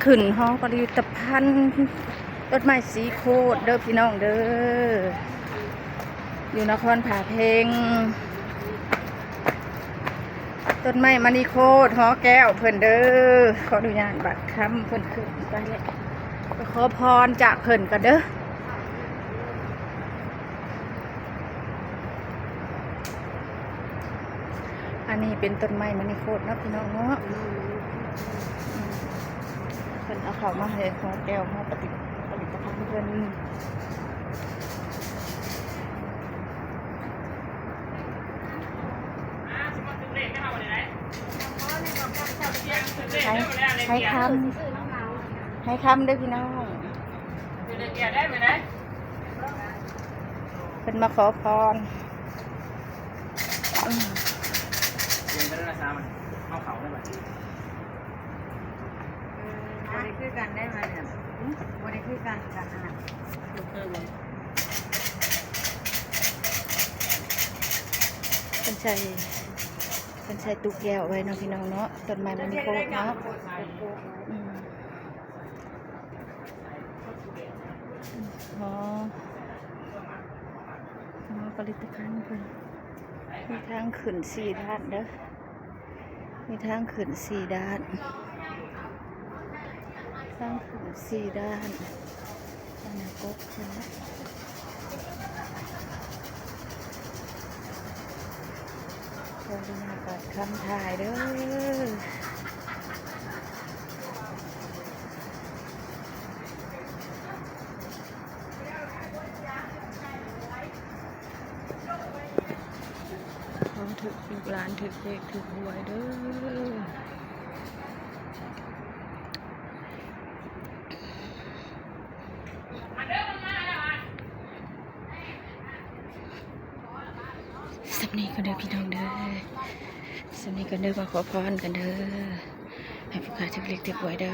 ຂຶ້ນຫໍຜະລິດຕະພັນຕົ້ນໄມ້ສີໂຄດເດີພີ່ນ້ອງເດີ ຢູ່ນະຄອນຜາເພັງ. ຕົ້ນໄມ້ມະນີໂຄດຫໍແກ້ວເພິ່ນເດີ. ຂໍອະນຸຍາດບາດຄຳເພິ່ນຂຶ້ນໄປແລ້ວ ໄປຂໍພອນຈາກເພິ່ນກ່ອນເດີ. ອັນນີ້ເປັນຕົ້ນໄມ້ມະນີໂຄດເນາະ ພີ່ນ້ອງເນາະ. ອືມ ເພິ່ນເອົາເຂົ້າມາໃຫ້ຫໍແກ້ວ ຫໍຜະລິດ ຜະລິດຕະພັນເພິ່ນ. ໄຮຄຳ ໄຮຄຳເດີພີ່ນ້ອງ ເພິ່ນມາຂໍພອນ. ອືມ ບໍ່ໄດ້ຄືກັນໄດ້ມາເນຍ ບໍ່ໄດ້ຄືກັນກັນນະ. ເພິ່ນໃສ່ ເພິ່ນໃສ່ຕູ້ແກ້ວໄວ້ເນາະ ພີ່ນ້ອງເນາະ. ຕົ້ນໄມ້ມັນໂຄກເນາະ. ອືມ ອໍ ອໍ ຜະລິດຕະພັນເພິ່ນ ມີທາງຂຶ້ນສີ່ດ້ານເດີ. ມີທາງຂຶ້ນສີ່ດ້ານ ທາງຂຶ້ນສີ່ດ້ານ. ອັນນັ້ນກົກເພິ່ນນະ ຂໍອະນຸຍາດບາດຄຳຖ່າຍເດີ. ຂໍໃຫ້ລູກຫຼານຖືກເລກຖືກຫວຍເດີ. ສ່ຳນີ້ກ່ອນເດີພີ່ນ້ອງເດີ ສ່ຳນີ້ກ່ອນເດີ ມາຂໍພອນກັນເດີ ໃຫ້ຜູ້ຂ້າຖືກເລກຖືກຫວຍເດີ.